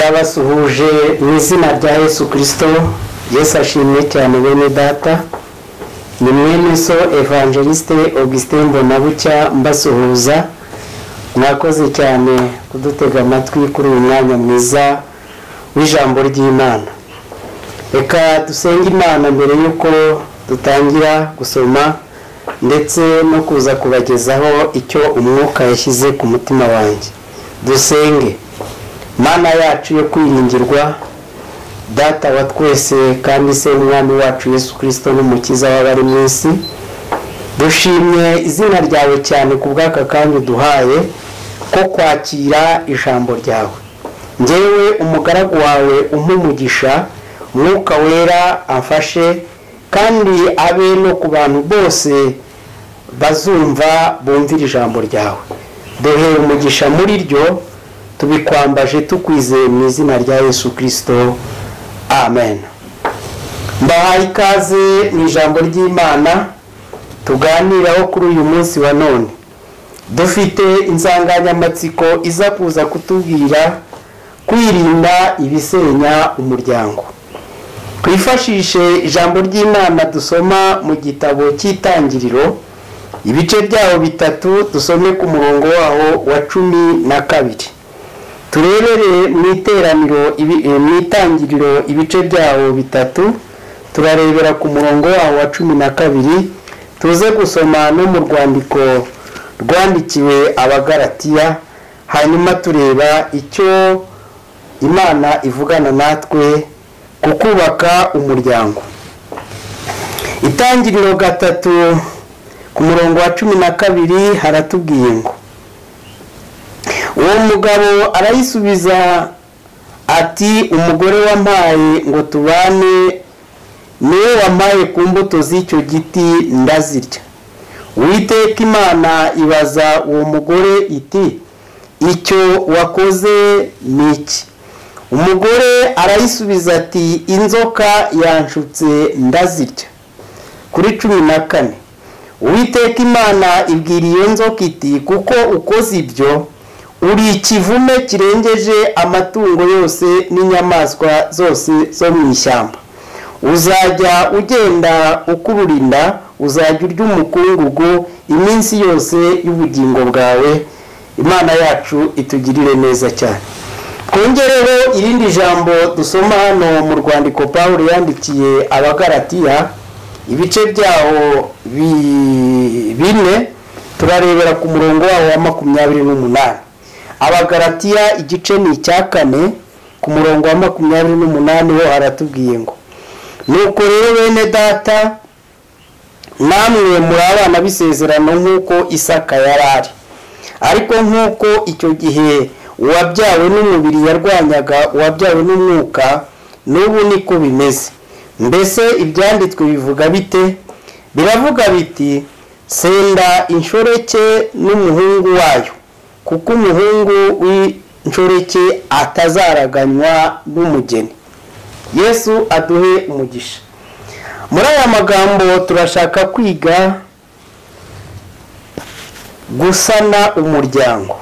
Ndabasuhuje mu izina rya Yesu Kristo. Yesu ashimwe cyane. Bene data, ni mwene so Evangeliste Augustin Mbonabucya mbasuhuza. Mwakoze cyane kudutega amatwi kuri uyu mwanya mwiza w'ijambo ry'Imana. Reka dusenge Imana mbere y'uko dutangira gusoma ndetse no kuza kubagezaho icyo umwuka yashyize ku mutima wanjye. Dusenge. Mana yacu yo kwiringirwa, Data wa twese kandi se Umwami wacu Yesu Kristo n'Umukiza w'abari mu isi, dushimye izina ryawe cyane ku bw'aka kanya uduhaye ko kwakira ijambo ryawe. Njyewe umugaragu wawe umpe umugisha, Umwuka Wera amfashe kandi abe no ku bantu bose bazumva bumvira ijambo ryawe. Duhe umugisha muri ryo, tubikwambaje tukwizeye mu izina rya Yesu Kristo, amen. Mbahaye ikaze mu ijambo ry'Imana tuganiraho kuri uyu munsi wa none. Dufite insanganyamatsiko iza kuza kutubwira kwirinda ibisenya umuryango. Twifashishe ijambo ry'Imana dusoma mu gitabo cy'Itangiriro, ibice byaho 3, dusome ku murongo waho wa 12. Turebere mu iteraniro mu Itangiriro ibice byaho 3, turarebera ku murongo waho wa 12, tuze gusoma no mu rwandiko rwandikiwe Abagalatiya, hanyuma tureba icyo Imana ivugana natwe ku kubaka umuryango. Itangiriro 3 ku murongo wa 12 haratubwiye ngo: uwo mugabo arayisubiza ati, umugore wampaye ngo tubane niwe wampaye ku mbuto z'icyo giti ndazirya. Uwiteka Imana ibaza uwo mugore iti, icyo wakoze ni iki? Umugore arayisubiza ati, inzoka yanshutse ndazirya. Kuri 14, Uwiteka Imana ibwira iyo nzoka iti, kuko ukoze ibyo uri ikivume kirengeje amatungo yose n'inyamaswa zose zo mu ishyamba. Uzajya ugenda ukururinda, uzajya urya umukungugu iminsi yose y'ubugingo bwawe. Imana yacu itugirire neza cyane. Twongereho irindi jambo dusoma hano mu rwandiko Pawulo yandikiye Abagalatiya, ibice byaho 4, turarebera ku murongo waho wa 28. Abagalatiya igice ni icya 4 ku murongo wa 28 ho haratubwiye ngo: nuko rero bene data, namwe muri abana b'isezerano nk'uko Isaka yari ari. Ariko nk'uko icyo gihe uwabyawe n'umubiri yarwanyaga uwabyawe n'umwuka, n'ubu niko bimeze. Mbese ibyanditswe bivuga bite? Biravuga biti, senda inshoreke n'umuhungu wayo, kuko umuhungu w'inshoreke atazaraganywa n'umugeni. Yesu aduhe umugisha. Muri aya magambo turashaka kwiga gusana umuryango,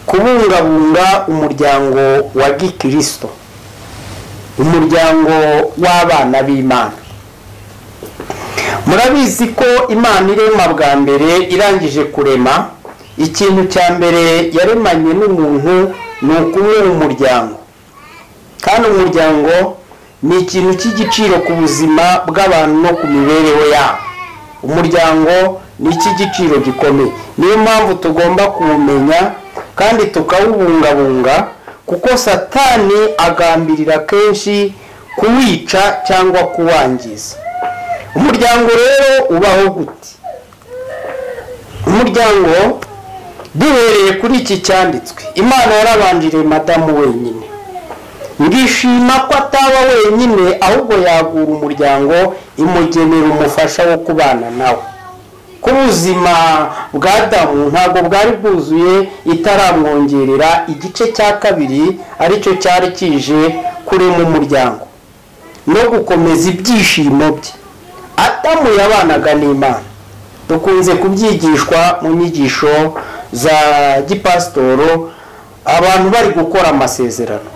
kubungabunga umuryango wa Gikristo, umuryango w'abana b'Imana. Murabizi ko Imana irema bwa mbere, irangije kurema, ikintu cya mbere yaremanye n'umuntu ni ukumuha umuryango. Kandi umuryango ni ikintu cy'igiciro ku buzima bw'abantu no ku mibereho yabo. Umuryango ni icy'igiciro gikomeye. Niyo mpamvu tugomba kuwumenya kandi tukawubungabunga, kuko Satani agambirira kenshi kuwica cyangwa kuwangiza. Umuryango rero ubaho gute? Umuryango, duhereye kuri iki cyanditswe, Imana yarabanjiriye Adamu wenyine. Ndishima ko ataba wenyine, ahubwo yagura umuryango, imugenera umufasha wo kubana nawe. Ku buzima bwa Adamu ntabwo bwari bwuzuye itaramwongerera igice cya 2, aricyo cyari kije kurema umuryango no gukomeza ibyishimo bye. Adamu yabanaga n'Imana. Dukunze kubyigishwa mu nyigisho za gipasitoro, abantu bari gukora amasezerano.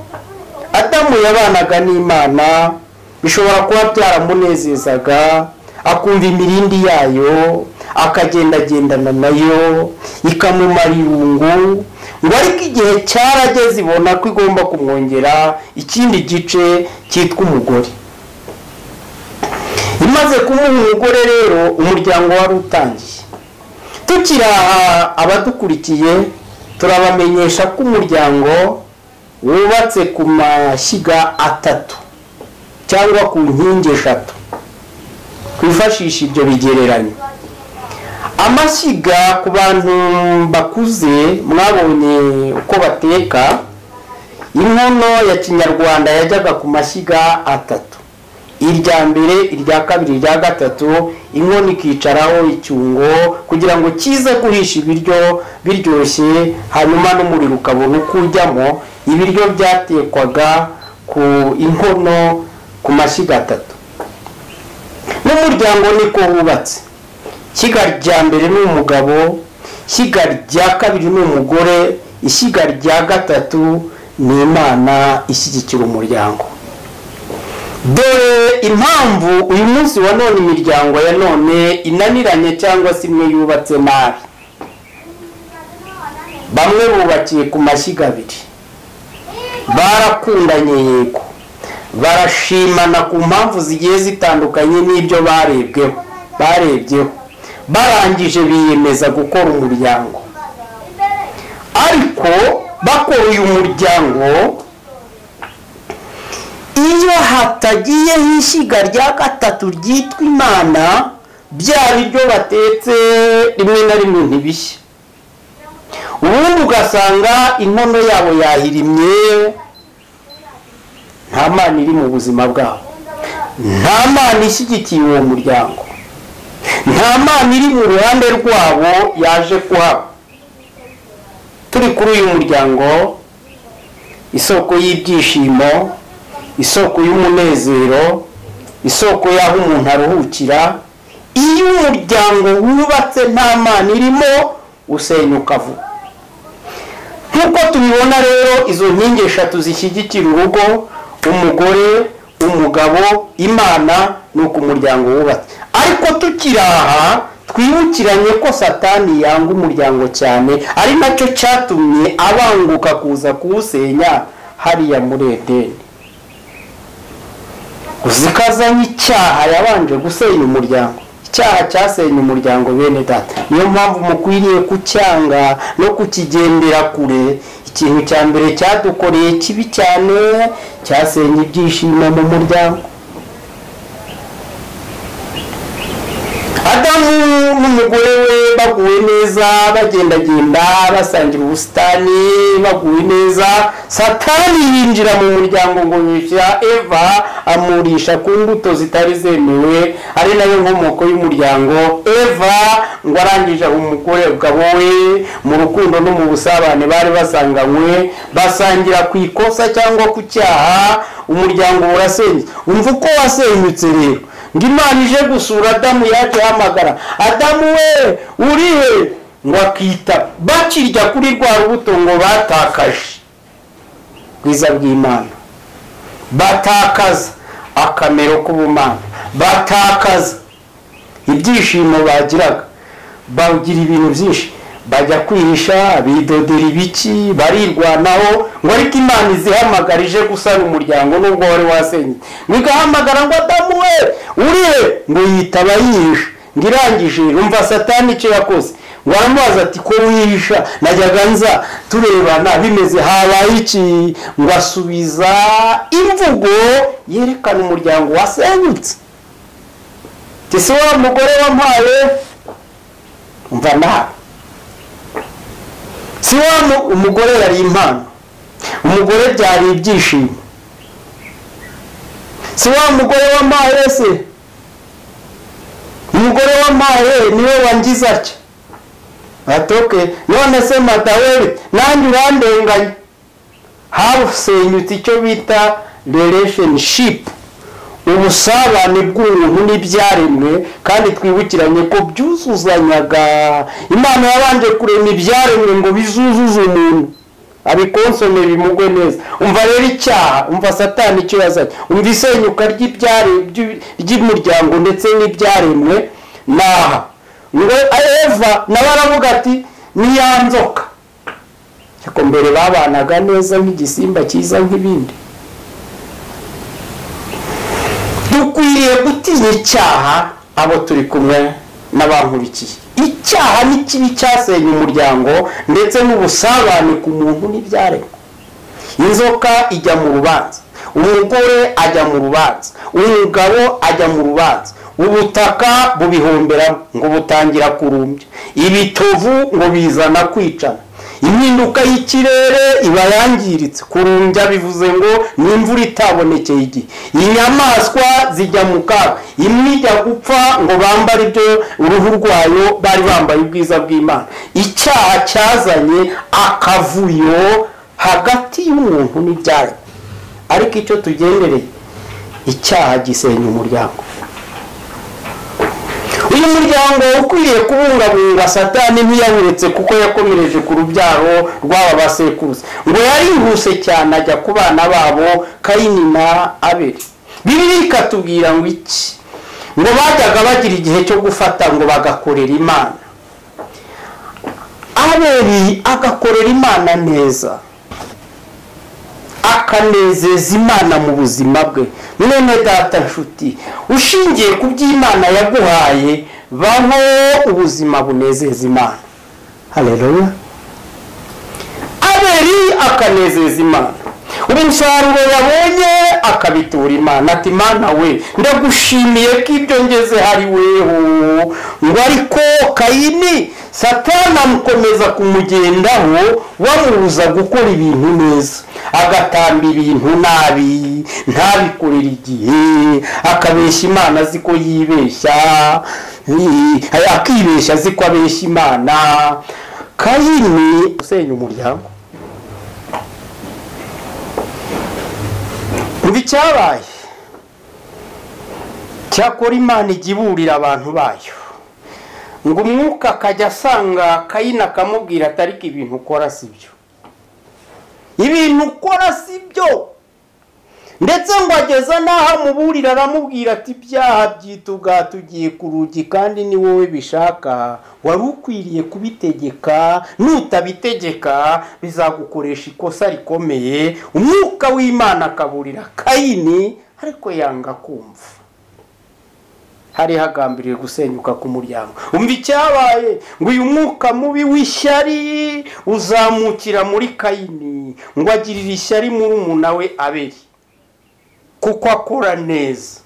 Adamu yabanaga n'Imana, bishobora kuba byaramunezezaga, akumva imirindi yayo, akagendagendana nayo, ikamumara irungu. Ngo ariko igihe cyarageze ibona ko igomba kumwongera ikindi gice cyitwa umugore. Imaze kumuha umugore rero, umuryango wari utangiye. Tukiri aha abadukurikiye, turabamenyesha ko umuryango wubatse ku mashyiga atatu cyangwa ku nkingi eshatu. Twifashisha ibyo bigereranyo. Amashyiga ku bantu bakuze mwabonye uko bateka, inkono ya kinyarwanda yajyaga ku mashyiga atatu, irya mbere, irya kabiri, irya gatatu. Inkono ikicaraho icyungo kugira ngo kize guhisha ibiryo biryoshye, hanyuma n'umuriro ukabona uko ujyamo. Ibiryo byatekwaga ku inkono ku mashyiga atatu. N'umuryango niko wubatse. Ishyiga rya mbere ni umugabo, ishyiga rya kabiri ni umugore, ishyiga rya gatatu ni Imana ishyigikira umuryango. Dore impamvu uyu munsi wa none imiryango ya none inaniranye cyangwa se imwe yubatse nabi. Bamwe bubakiye ku mashyiga abiri, barakundanye yego, barashimana ku mpamvu zigiye zitandukanye n'ibyo barebyeho, barangije biyemeza gukora umuryango. Ariko bakora uyu muryango, iyo hatagiyeho ishyiga rya gatatu ryitwa Imana, bya biryo batetse rimwe na rimwe ntibishye. Ubundi ugasanga inkono yabo yahirimye, nta Mana iri mu buzima bwabo, nta Mana ishyigikiye uwo muryango, nta Mana iri mu ruhande rwabo yaje kuhaba. Turi kuri uyu muryango, isoko y'ibyishimo, isoko y'umunezero, isoko y'aho umuntu aruhukira. Iyo umuryango wubatse nta Mana irimo, usenyuka vuba. Nk'uko tubibona rero, izo nkingi eshatu zishyigikira urugo, umugore, umugabo, Imana, nuko umuryango wubatse. Ariko tukiri aha, twibukiranye ko Satani yanga umuryango cyane, ari nacyo cyatumye abanguka kuza kuwusenya hariya muri Edeni. Uzikazanye icyaha yabanje gusenya umuryango. Icyaha cyasenye umuryango bene data. Niyo mpamvu mukwiriye kucyanga no kukigendera kure. Ikintu cya mbere cyadukoreye kibi cyane, cyasenye ibyishimo mu muryango. Adamu n'umugore we baguwe neza, bagendagenda basangira ubusitani, baguwe neza. Satani yinjira mu muryango ngo yishyira Eva, amurisha ku mbuto zitari zemewe, ari nayo nkomoko y'umuryango. Eva ngo arangije umugore bwabo we mu rukundo no mu busabane bari basanganywe, basangira ku ikosa cyangwa ku cyaha, umuryango urasenyutse. Umva uko wasenyutse rero. Ngo Imana ije gusura Adamu, yaje hamagara, Adamu we urihe? Ngo akita. Bakirya kuri rwa rubuto ngo batakaje bwiza bw'Imana, batakaza akamero k'ubumana, batakaza ibyishimo bagiraga, bagira ibintu byinshi, bajya kwihisha, bidodera ibiki, barirwanaho. Ngo ariko Imana izihamagara ije gusana umuryango nubwo wari wasenye. Ngo igahamagara ngo Adamu we urihe? Ngo yitaba yihisha. Ngo irangije umva Satani icyo yakoze, ngo aramubaza ati ko wihisha, najyaga nza turebana bimeze, habaye iki? Ngo asubiza imvugo yerekana umuryango wasenyutse. Ese wa mugore wampaye, umva nawe, si wa umugore yari impano, umugore byari ibyishimo. Si wa mugore wampaye se, umugore wampaye niwe wangiza atya. Atoke none se madaweli nanjye urandenganya. Hasenyutse icyo bita relationship, ubusabane bw'umuntu n'ibyaremwe. Kandi twibukiranye ko byuzuzanyaga. Imana yabanje kurema ibyaremwe ngo bizuzuze umuntu, Abikonsome bimugwe neza. Umva rero icyaha, umva Satani icyo yazanye, umva isenyuka ry'umuryango ndetse n'ibyaremwe. Naha ngo Eva nawe aravuga ati ni ya nzoka. Ariko mbere babanaga neza nk'igisimba cyiza nk'ibindi. Dukwiriye gutinya icyaha abo turi kumwe n'abankurikiye. Icyaha ni kibi cyasenya umuryango ndetse n'ubusabane ku muntu n'ibyaremwe. Inzoka ijya mu rubanza, umugore ajya mu rubanza, umugabo ajya mu rubanza, ubutaka bubihomberamo ngo butangira kurumbya, ibitovu ngo bizana kwicana, impinduka y'ikirere iba yangiritse. Kurumbya bivuze ngo ni imvura itabonekeye igihe, inyamaswa zijya mu kaga, imwe ijya gupfa ngo bambare ibyo uruhu rwayo bari bambaye ubwiza bw'Imana. Icyaha cyazanye akavuyo hagati y'umuntu n'ibyaremwe. Ariko icyo tugendereye, icyaha gisenya umuryango. Uyu muryango ukwiriye kubungabunga. Satani ntiyawuretse kuko yakomereje ku rubyaro rw'aba basekuruza. Ngo yarihuse cyane ajya ku bana babo Kayini na Abeli. Bibiliya ikatubwira ngo iki? Ngo bajyaga bagira igihe cyo gufata ngo bagakorera Imana. Abeli agakorera Imana neza, akanezeza Imana mu buzima bwe. Mwene data nshuti, ushingiye ku by'Imana yaguhaye, baho ubuzima bunezeza Imana. Haleluya. Abeli akanezeza Imana, umusaruro yabonye akabitura Imana. Ati Mana we, ndagushimiye ko ibyo ngeze hari weho. Ngo ariko Kayini, Satani amukomeza kumugendaho, wamubuza gukora ibintu neza, agatamba ibintu nabi, ntabikorera igihe, akabeshya Imana azi ko yibeshya, akibeshya azi ko abeshya Imana. Kayini usenya umuryango. Umva icyabaye. Cyakora Imana ijya iburira abantu bayo. Ngo umwuka akajya asanga Kayini akamubwira ati ariko ibintu ukora si byo, ibintu ukora si byo. Ndetse ngo ageza n'aho amuburira aramubwira ati ibyaha byituga tugiye ku rugi kandi ni wowe bishaka, wari ukwiriye kubitegeka, nutabitegeka bizagukoresha ikosa rikomeye. Umwuka w'Imana akaburira Kayini, ariko yanga kumva. Hari hagambiriye gusenyuka k'umuryango. Umva icyabaye, ngo uyu mwuka mubi w'ishyari uzamukira muri Kayini, ngo agirire ishyari murumuna we Abeli kuko akora neza.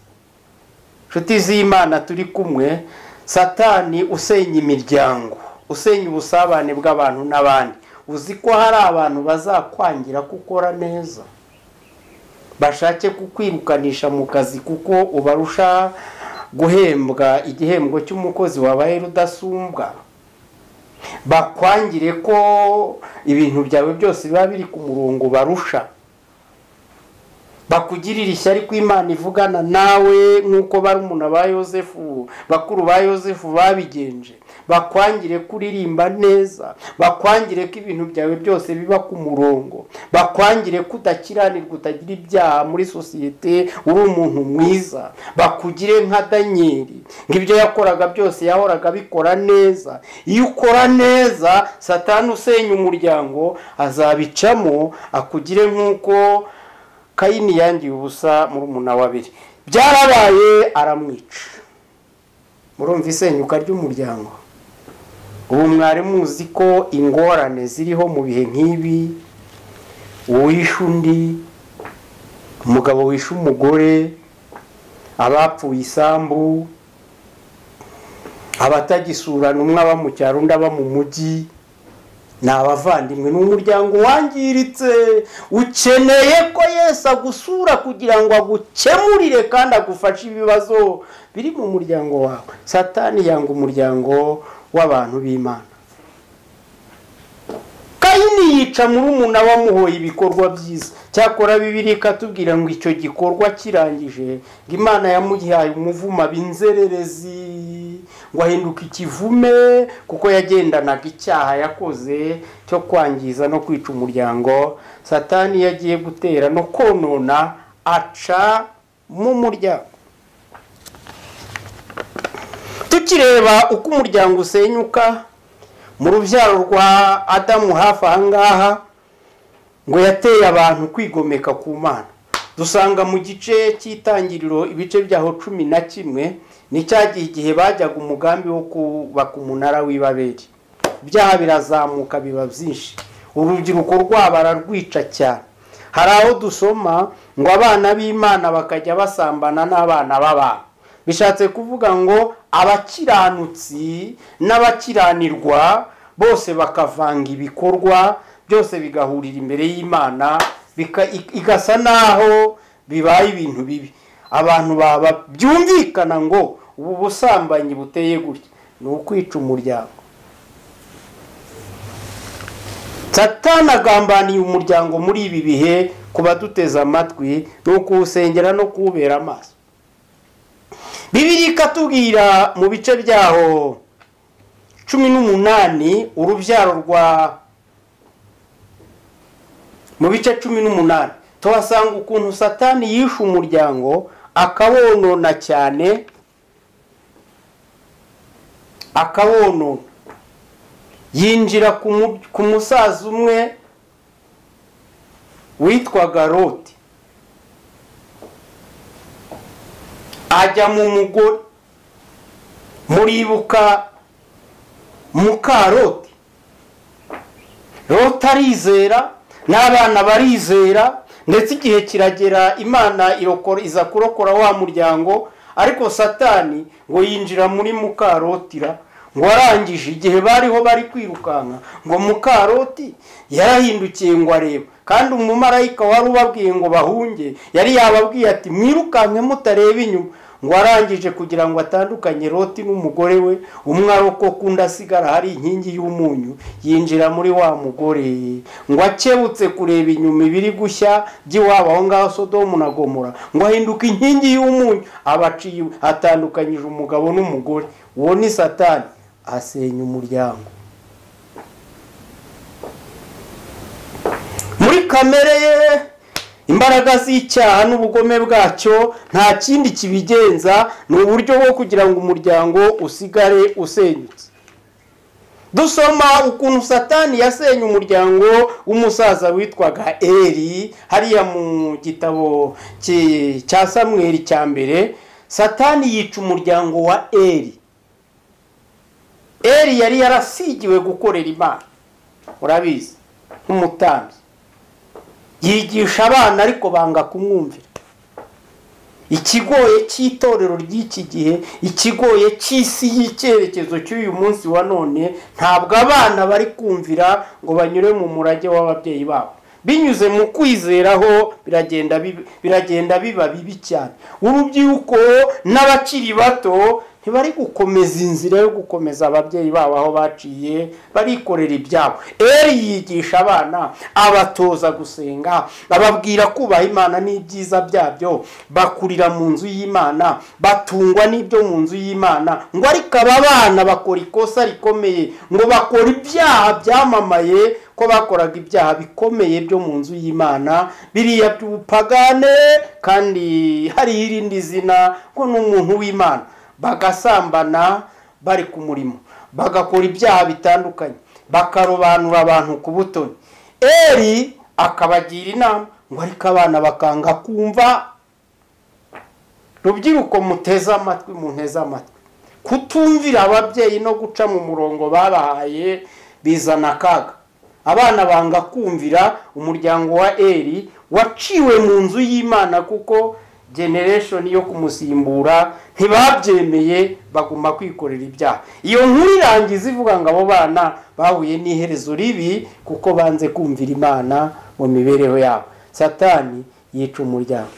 Nshuti z'Imana turi kumwe, Satani usenya imiryango, usenya ubusabane bw'abantu n'abandi. Uzi ko hari abantu bazakwangira gukora neza, bashake kukwirukanisha mu kazi kuko ubarusha guhembwa igihembo cy'umukozi wabaye rudasumbwa, bakwangire ko ibintu byawe byose biba biri ku murongo barusha, bakugirira ishyari ko Imana ivugana nawe nk'uko barumuna ba Yosefu, bakuru ba Yosefu babigenje, bakwangire kuririmba neza, bakwangire ko ibintu byawe byose biba ku murongo, bakwangire ko udakiranirwa, utagira ibyaha muri sosiyete, uri umuntu mwiza, bakugire nka Danieli ngo ibyo yakoraga byose yahoraga abikora neza. Iyo ukora neza, Satani usenya umuryango azabicamo akugire nk'uko Kayini yangiye ubusa murumuna wa Abeli. Byarabaye aramwica. Murumva isenyuka ry'umuryango. Ubu mwari muzi ko ingorane ziriho mu bihe nk'ibi, uwishe undi, umugabo wishe umugore, abapfuye isambu, abatagisurana, umwe aba mu cyaro undi aba mu mujyi, ni abavandimwe, ni umuryango wangiritse. Ukeneye ko Yesu agusura kugira ngo agukemurire kandi agufashe ibibazo biri mu muryango wawe. Satani yanga umuryango w'abantu b'Imana. Kayini Kayini yica murumuna wamuhoye ibikorwa byiza. Cyakora Bibiliya ikatubwira ngo icyo gikorwa kirangije, ngo Imana yamuhaye umuvuma b'inzererezi, ngo ahinduka ikivume kuko yagendanaga icyaha yakoze cyo kwangiza no kwica umuryango. Satani yagiye gutera no konona aca mu muryango. Tukireba uko umuryango usenyuka mu rubyaro rwa Adamu hafi aha ngaha, ngo yateye abantu kwigomeka ku Mana. Dusanga mu gice cy'itangiriro ibice byaho 11, ni cya gihe bajyaga umugambi wo kubaka umunara w'Ibabeli. Ibyaha birazamuka biba byinshi, urubyiruko rwabo bararwica cyane. Hari aho dusoma ngo abana b'Imana bakajya basambana n'abana b'abantu. Bishatse kuvuga ngo abakiranutsi n'abakiranirwa bose bakavanga ibikorwa byose bigahurira imbere y'Imana, igasa naho bibaye ibintu bibi. Abantu baba byumvikana ngo ubu busambanyi buteye gutya ni ukwica umuryango. Satani agambaniye umuryango muri ibi bihe, kubaduteza amatwi ni ukuwusengera no kuwubera amaso. Bibiliya ikatubwira mu bice byaho 18, urubyaro rwa mu bice 18 tuhasanga ukuntu Satani yishe umuryango akawonona cyane, akawonona. Yinjira ku musaza umwe witwaga Loti, ajya mu mugore. Muribuka muka Loti? Loti arizera n'abana barizera, ndetse igihe kiragera Imana iza kurokora wa muryango. Ariko Satani ngo yinjira muri muka Lotira, ngo arangije igihe bariho bari kwirukanka, ngo muka Loti yarahindukiye ngo areba, kandi umumarayika wari ubabwiye ngo bahunge yari yababwiye ati mwirukanke mutareba inyuma. Ngo arangije kugira ngo atandukanye Loti n'umugore we, umwe arokoka undi asigara hari inkingi y'umunyu, yinjira muri wa mugore. Ngo akebutse kureba inyuma ibiri gushya by'iwabo aho ngaho Sodomu na Gomora, ngo ahinduka inkingi y'umunyu, abaciye atandukanyije umugabo n'umugore. Uwo ni Satani, asenya umuryango. Muri kamere ye imbaraga z'icyaha n'ubugome bwacyo nta kindi kibigenza, ni uburyo bwo kugira ngo umuryango usigare usenyutse. Dusoma ukuntu Satani yasenye umuryango w'umusaza witwaga Eli, hariya mu gitabo cya Samweli cya mbere. Satani yica umuryango wa Eli. Eli yari yarasigiwe gukorera Imana, urabizi, nk'umutambyi. Yigisha abana ariko banga kumwumvira. Ikigoye cy'itorero ry'iki gihe, ikigoye cy'isi y'icyerekezo cy'uyu munsi wa none, ntabwo abana bari kumvira ngo banyure mu murage w'ababyeyi babo. Binyuze mu kwizeraho biragenda biba bibi cyane. Urubyiruko n'abakiri bato ntibari gukomeza inzira yo gukomeza ababyeyi babo aho baciye, barikorera ibyabo. Eli yigisha abana, abatoza gusenga, ababwira kubaha Imana n'ibyiza byabyo, bakurira mu nzu y'Imana, batungwa n'ibyo mu nzu y'Imana. Ngo ariko aba bana bakora ikosa rikomeye, ngo bakora ibyaha byamamaye, ko bakoraga ibyaha bikomeye byo mu nzu y'Imana, biriya by'ubupagane, kandi hari irindi zina ngo ni umuntu w'Imana. Bagasambana bari ku murimo, bagakora ibyaha bitandukanye, bakarobanura abantu ku butoni. Eli akabagira inama, ngo ariko abana bakanga kumva. Rubyiruko muteze amatwi, munteze amatwi. Kutumvira ababyeyi no guca mu murongo babahaye bizana akaga. Abana banga kumvira. Umuryango wa Eli waciwe mu nzu y'Imana kuko generation yo kumusimbura ntibabyemeye, baguma kwikorera ibyaha. Iyo nkuru irangiza ivuga ngo abo bana bahuye n'iherezo ribi kuko banze kumvira Imana mu mibereho yabo. Satani yica umuryango.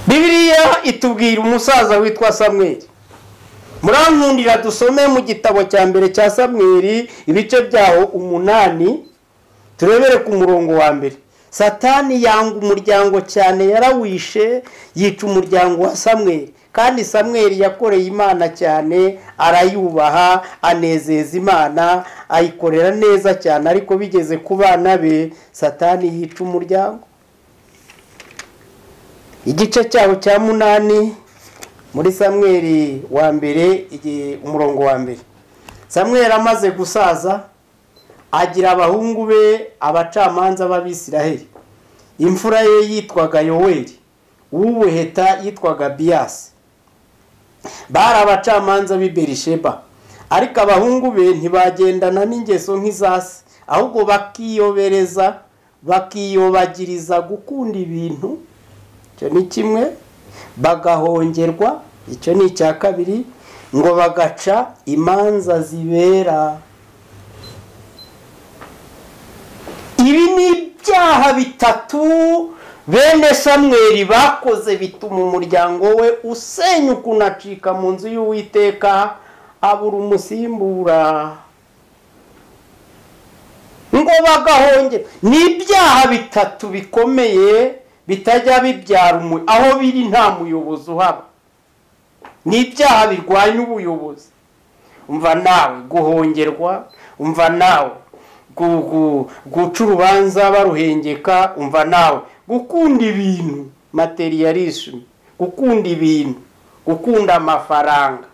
Bibiliya itubwira umusaza witwa Samweli. Murankundira dusome mu gitabo cya mbere cya Samweli ibice byaho 8, turebere ku murongo wa mbere. Satani yanga umuryango cyane, yarawishe, yica umuryango wa Samweli. Kandi Samweli yakoreye Imana cyane, arayubaha, anezeza Imana, ayikorera neza cyane, ariko bigeze ku bana be Satani yica umuryango. Igice cyaho cya 8 muri Samweli wa mbere umurongo wa mbere. Samweli amaze gusaza agira abahungu be abacamanza b'Abisiraheli. Imfura ye yitwaga Yoweli, uw'ubuheta yitwaga Biyasi. Bari abacamanza b'i Berisheba. Ariko abahungu be ntibagendana n'ingeso nk'izasi, ahubwo bakiyobereza, bakiyobagiriza gukunda ibintu. Icyo ni kimwe. Bagahongerwa, icyo ni icya kabiri, ngo bagaca imanza zibera. Ibi ni ibyaha bitatu bene Samweli bakoze bituma umuryango we usenyuka unacika mu nzu y'Uwiteka, abura umusimbura. Ngo bagahongera. Ni ibyaha bitatu bikomeye bitajya bibyara aho biri nta muyobozi uhaba. Ni ibyaha birwanya ubuyobozi. Umva nawe guhongerwa, umva nawe guca urubanza baruhengeka, umva nawe gukunda ibintu, materialism, gukunda ibintu, gukunda amafaranga,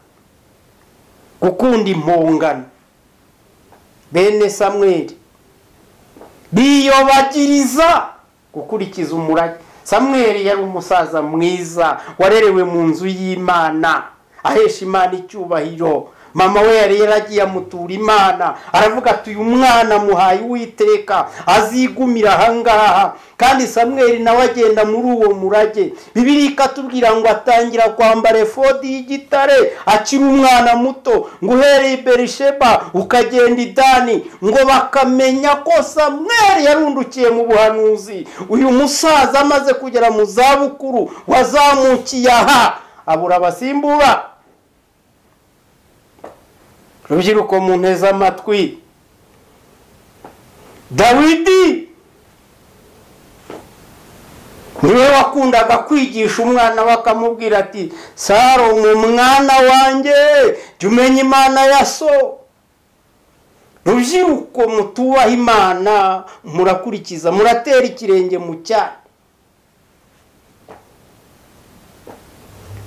gukunda impongano. Bene Samweli biyobagiriza gukurikiza umurage. Samweli yari umusaza mwiza warerewe mu nzu y'Imana, ahesha Imana icyubahiro. Mama we yari yaragiye amutura Imana, aravuga ati uyu mwana muhaye Uwiteka azigumira ahangaha. Kandi Samweli nawe agenda muri uwo murage. Bibiliya ikatubwira ngo atangira kwambara efodi y'igitare akiri umwana muto, ngo uhereye i Berisheba ukagenda i Dani, ngo bakamenya ko Samweli yarundukiye mu buhanuzi. Uyu musaza amaze kugera mu zabukuru wazamukiye aha, abura abasimbura. Rubyiruko mu nteze amatwi, Dawidi niwe wakundaga kwigisha umwana we akamubwira ati Salomo mwana wanjye, jya umenya Imana ya so. Rubyiruko mutubaha Imana, murakurikiza, muratera ikirenge mu cyane.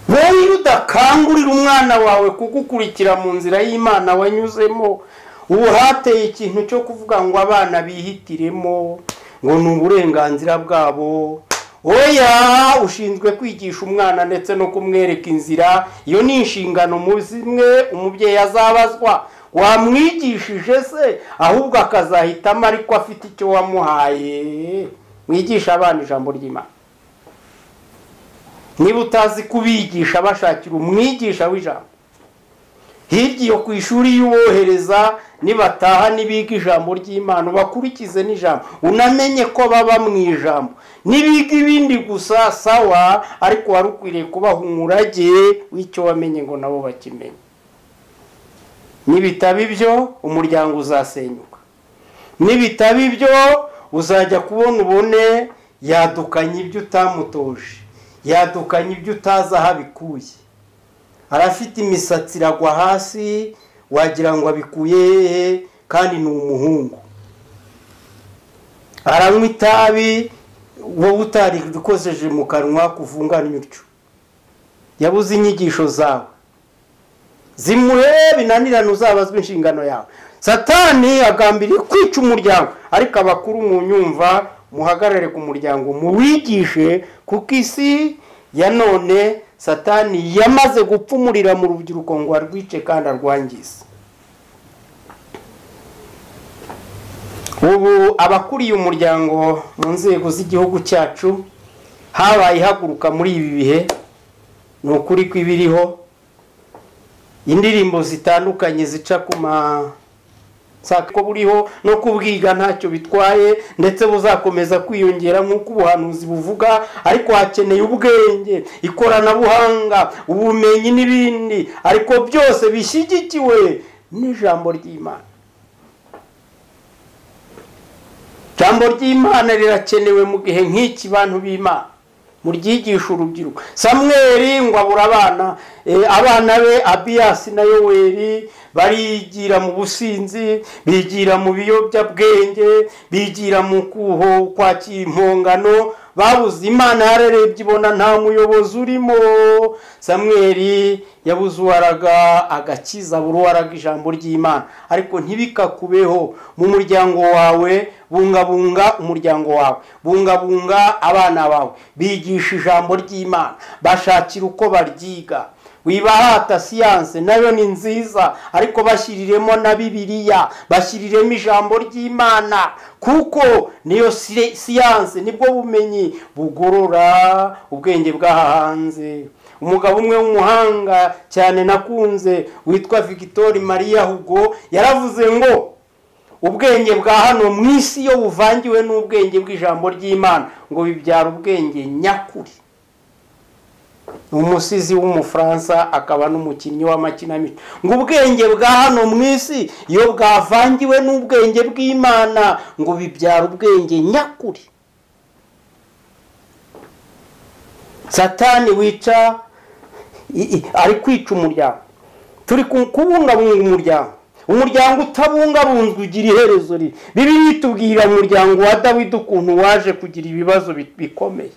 Wowe udakangurira umwana wawe kugukurikira mu nzira y'Imana wanyuzemo, ubu hateye ikintu cyo kuvuga ngo abana bihitiremo, ngo ni uburenganzira bwabo. Oya, ushinzwe kwigisha umwana ndetse no kumwereka inzira. Iyo ni inshingano mu zimwe umubyeyi azabazwa. Wamwigishije se ahubwo akazahitamo ariko afite icyo wamuhaye. Mwigisha abana ijambo ry'Imana. Niba utazi kubigisha, bashakira umwigisha w'ijambo. Hirya iyo ku ishuri y'uwohereza, nibataha nibiga ijambo ry'Imana bakurikize n'ijambo, unamenye ko baba mu ijambo. Nibiga ibindi gusa sawa, ariko wari ukwiriye kubaha umurage w'icyo wamenye ngo nabo bakimenye. Nibitaba ibyo umuryango uzasenyuka. Nibitaba ibyo uzajya kubona ubone yadukanye ibyo utamutoje, yadukanye ibyo utazi aho abikuye. Arafite imisatsi iragwa hasi wagira ngo abikuye hehe, kandi ni umuhungu. Aranywa itabi wowe utarikozeje mu kanwa kuvunganya utyo. Yabuze inyigisho zawe zimuhe binanirana, uzabazwa inshingano yawe. Satani agambiriye kwica umuryango, ariko abakuru mu nyumva muhagarare ku muryango muwigishe, kuko isi ya none Satani yamaze gupfumurira mu rubyiruko ngo arwice kandi arwangize. Ubu abakuriye umuryango mu nzego z'igihugu cyacu habaye ihaguruka muri ibi bihe, ni ukuri kw'ibiriho. Indirimbo zitandukanye zica ku ma Ko buriho no kubwiga ntacyo bitwaye, ndetse buzakomeza kwiyongera nk'uko ubuhanuzi buvuga, ariko hakeneye ubwenge, ikoranabuhanga, ubumenyi n'ibindi, ariko byose bishyigikiwe n'ijambo ry'Imana. Ijambo ry'Imana rirakenewe mu gihe nk'iki bantu b'Imana muryigisha urubyiruko. Samweli ngo abura abana, abana be Abiyasi na Yoweri barigira mu businzi, bigira mu biyobyabwenge, bigira mu kuho kwakira impongano, babuze Imana. Yararebye ibona nta muyobozi urimo. Samweli yabuze uwaraga agakiza, abura uwaraga ijambo ry'Imana. Ariko ntibikakubeho mu muryango wawe. Bungabunga umuryango wawe, bungabunga abana bawe, bigisha ijambo ry'Imana, bashakira uko baryiga. Wibahata siyanse nayo ni nziza, ariko bashyiriremo na Bibiliya, bashyiriremo ijambo ry'Imana, kuko niyo siyanse, nibwo bumenyi bugorora ubwenge bw'aha hanze. Umugabo umwe w'umuhanga cyane nakunze witwa Victor Maria Hugo yaravuze ngo ubwenge bwa hano mu isi iyo buvangiwe n'ubwenge bw'ijambo ry'Imana ngo bibyara ubwenge nyakuri. Umusizi w'Umufaransa akaba n'umukinnyi w'amakinamico. Ngo ubwenge bwa hano mu isi iyo bwavangiwe n'ubwenge bw'Imana ngo bibyara ubwenge nyakuri. Satani wica ari kwica umuryango. Turi kubungabunga umuryango. Umuryango utabungabunzwe ugira iherezo ribi. Bibiliya itubwira umuryango wa Dawidi ukuntu waje kugira ibibazo bikomeye.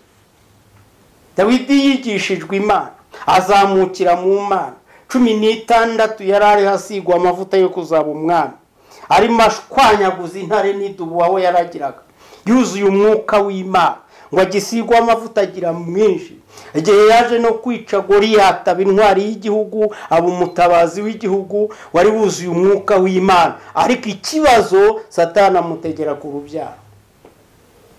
Dawidi yigishijwe Imana, azamukira mu Mana. 16 yari ari hasigwa amavuta yo kuzaba umwami, arimo ashwanyaguza intare n'idubu aho yaragiraga, yuzuye umwuka w'Imana ngo agisigwe amavuta agira mwinshi. Igihe yaje no kwica Goliyati, aba intwari y'igihugu, aba umutabazi w'igihugu wari wuzuye umwuka w'Imana. Ariko ikibazo, Satani amutegera ku rubyaro.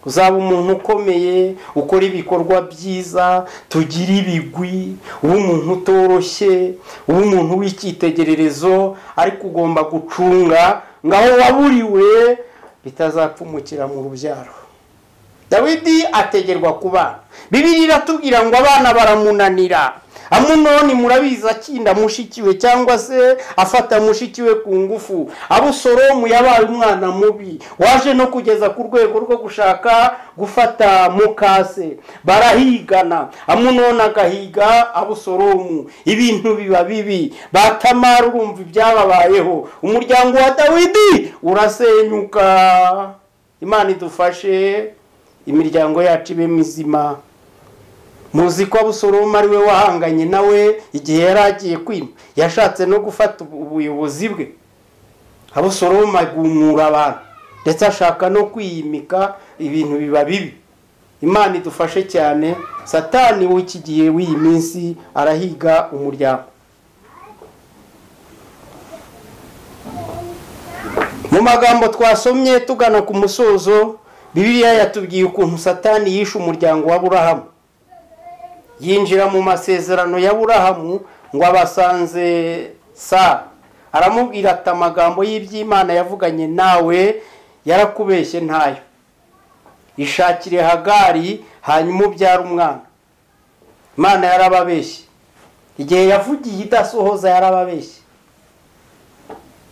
Uzaba umuntu ukomeye, ukora ibikorwa byiza, tugira ibigwi, uba umuntu utoroshye, uba umuntu w'icyitegererezo, ariko ugomba gucunga ngaho waburiwe bitazapfumukira mu rubyaro. Dawidi ategerwa ku bana. Bibiliya iratubwira ngo abana baramunanira. Amunoni murabizi akinda mushikiwe cyangwa se afata mushikiwe ku ngufu. Abusalomu yabaye umwana mubi, waje no kugeza ku rwego rwo gushaka gufata mukase. Barahigana, Amunoni agahiga Abusalomu, ibintu biba bibi. Batamara urumva ibyababayeho, umuryango wa Dawidi urasenyuka. Imana idufashe imiryango yacu ibe mizima. Muzi ko Abusalomu ari we wahanganye nawe igihe yari agiye kwima, yashatse no gufata ubuyobozi bwe. Abusalomu agumura abantu, ndetse ashaka no kwiyimika, ibintu biba bibi. Imana idufashe cyane. Satani w'iki gihe w'iyi minsi arahiga umuryango. Mu magambo twasomye tugana ku musozo, Bibiliya yatubwiye ukuntu Satani yishe umuryango wa Aburahamu. Yinjira mu masezerano ya Aburahamu ngo abasanze Sara, aramubwira ati amagambo y'iby'Imana yavuganye nawe yarakubeshye ntayo, ishakire Hagari hanyuma ubyara umwana. Imana yarababeshye igihe yavugiye idasohoza, yarababeshye.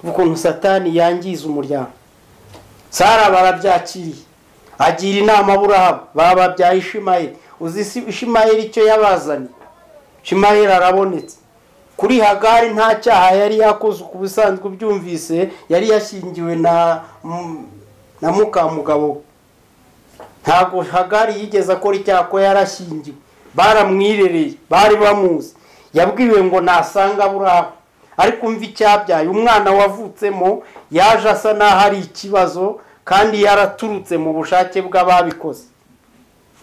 Ukuntu Satani yangiza umuryango. Sara barabyakiriye, agira inama Aburahamu, bababyaye Ishimayeli. Uzi Ishimayeli icyo yabazaniye? Ishimayeli arabonetse. Kuri Hagari nta cyaha yari yakoze, ku busanzwe ubyumvise, yari yashyingiwe na mukamugabo. Ntabwo Hagari yigeze akora icyaha ko yarashyingiwe, baramwirereye, bari bamuzi. Yabwiwe ngo nasanga Aburahamu, ariko umva icyabyaye umwana wavutsemo yaje asa n'aho ari ikibazo, kandi yaraturutse mu bushake bw'ababikoze.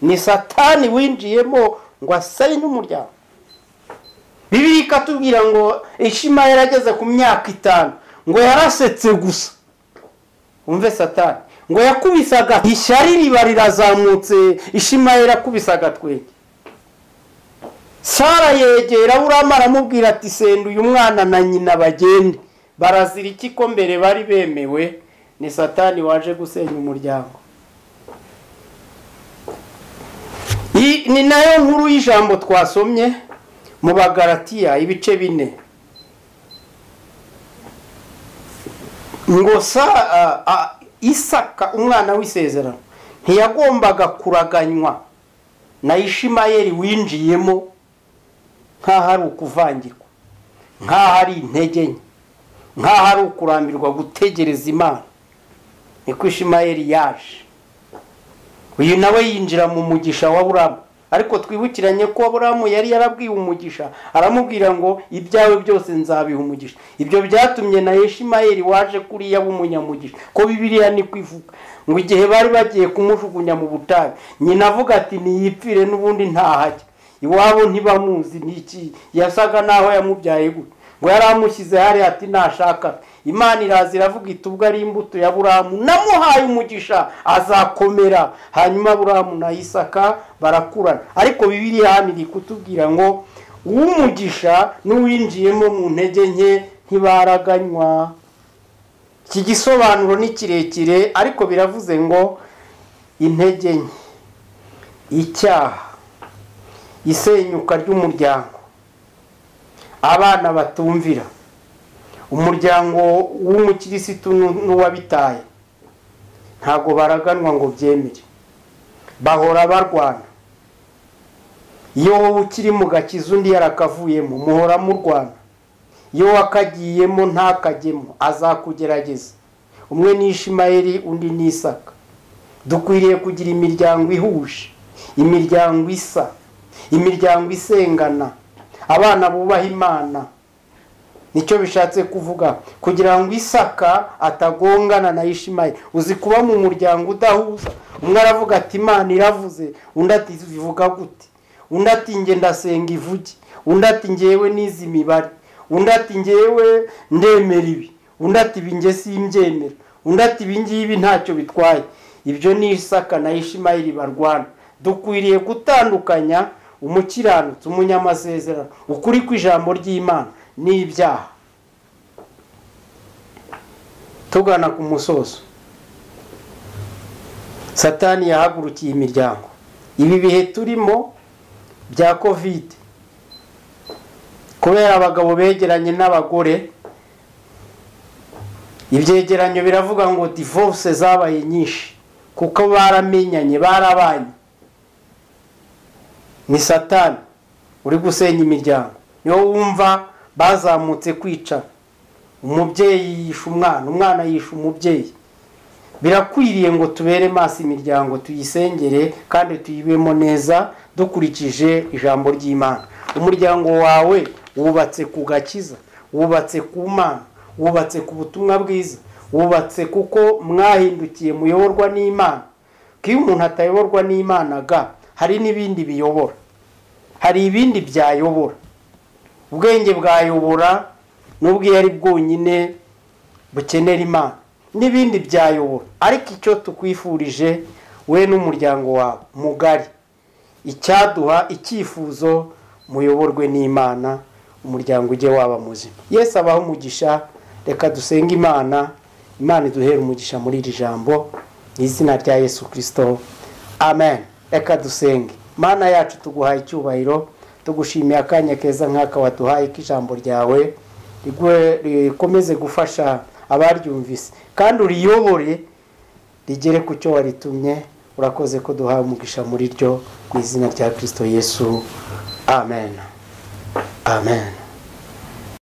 Ni Satani winjiyemo ngo asenye umuryango. Bibiliya ikatubwira ngo Ishimayeli ageze ku myaka 5 ngo yarasetse gusa. Umve Satani ngo yakubisaga ishyari riba rirazamutse, Ishimayeli akubisaga agatwenge. Sara yegera Aburahamu aramubwira ati senda uyu mwana na nyina bagende, Barazira iki ko mbere bari bemewe? Ni Satani waje gusenya umuryango. Ni nayo nkuru y'ijambo twasomye mu Bagalatiya ibice 4. Ngo Isaka umwana w'isezerano ntiyagombaga kuraganywa na Ishimayeli winjiyemo nk'aho ari ukuvangirwa, nk'aho ari intege nke, nk'aho ari ukurambirwa gutegereza Imana. Niko Ishimayeli yaje. Uyu nawe yinjira mu mugisha wa Aburahamu. Ariko twibukiranye ko Aburahamu yari yarabwiwe umugisha, aramubwira ngo ibyawe byose nzabiha umugisha. Ibyo byatumye na Ishimayeli waje kuriya w'umunyamugisha, ko Bibiliya ni kwivuga ngo igihe bari bagiye kumujugunya mu butayu, nyina avuga ati niyipfire n'ubundi ntahajya, iwabo ntibamuzi niki, yasaga naho yamubyaye gute, ngo yaramushyize hari ati nashaka. Imana iraza iravuga iti ubwo ari imbuto ya Aburahamu namuhaye umugisha azakomera. Hanyuma Aburahamu na Isaka barakurana. Ariko Bibiliya hano iri kutubwira ngo uw'umugisha n'uwinjiyemo mu ntege nke ntibaraganywa. Iki gisobanuro ni kirekire, ariko biravuze ngo intege nke, icyaha, isenyuka ry'umuryango, abana batumvira, umuryango w'umukirisitu n'uwabitaye ntago baraganwa ngo byemere, bahora barwana. Iyo wowe ukiri mu gakiza undi yarakavuyemo, muhora murwana. Iyo wakagiyemo ntakajyemo, azakugerageza. Umwe ni Ishimayeli undi ni Isaka. Dukwiriye kugira imiryango ihuje, imiryango isa, imiryango isengana, abana bubaha Imana. Nicyo bishatse kuvuga, kugira ngo Isaka atagongana na Ishimayeli. Uzi kuba mu muryango udahuza, umwe aravuga ati Imana iravuze, undi ati ivuga gute, undi ati nge ndasenga ivuge, undi ati ngewe nizi imibare, undi ati ngewe ndemera ibi, undi ati ibi nge simbyemera, undi ati ibi ngibi ntacyo bitwaye. Ibyo ni Isaka na Ishimayeli barwana. Dukwiriye gutandukanya umukiranutsi, umunyamasezerano, ukuri kw'ijambo ry'Imana n'ibyaha. Tugana ku musozo, Satani yahagurukiye imiryango. Ibi bihe turimo bya Covid, kubera abagabo begeranye n'abagore, ibyegeranyo biravuga ngo divorce zabaye nyinshi kuko baramenyanye, barabanye. Ni Satani uri gusenya imiryango. Niho wumva bazamutse kwica, umubyeyi yisha umwana, umwana yisha umubyeyi. Birakwiriye ngo tubere maso imiryango, tuyisengere kandi tuyibemo neza dukurikije ijambo ry'Imana. Umuryango wawe wubatse ku gakiza, wubatse ku Mana, wubatse ku butumwa bwiza, wubatse kuko mwahindukiye muyoborwa n'Imana. Iyo umuntu atayoborwa n'Imana ga, hari n'ibindi biyobora, hari ibindi byayobora. Ubwenge bwayobora nubwo yari bwonyine bukenera Imana, n'ibindi byayobora. Ariko icyo tukwifurije we n'umuryango wawe mugari, icyaduha icyifuzo, muyoborwe n'Imana, umuryango ujye waba muzima. Yesu abaho umugisha. Reka dusenge Imana, Imana iduhere umugisha muri iri jambo, mu izina rya Yesu Kristo, amen. Reka dusenge. Mana yacu, tuguhaye icyubahiro, tugushimiye akanya keza nk'aka waduhaye k'ijambo ryawe rikomeze gufasha abaryumvise, kandi uriyobore rigere ku cyo waritumye. Urakoze ko duhaye umugisha muri ryo, mu izina rya Kristo Yesu, amen, amen.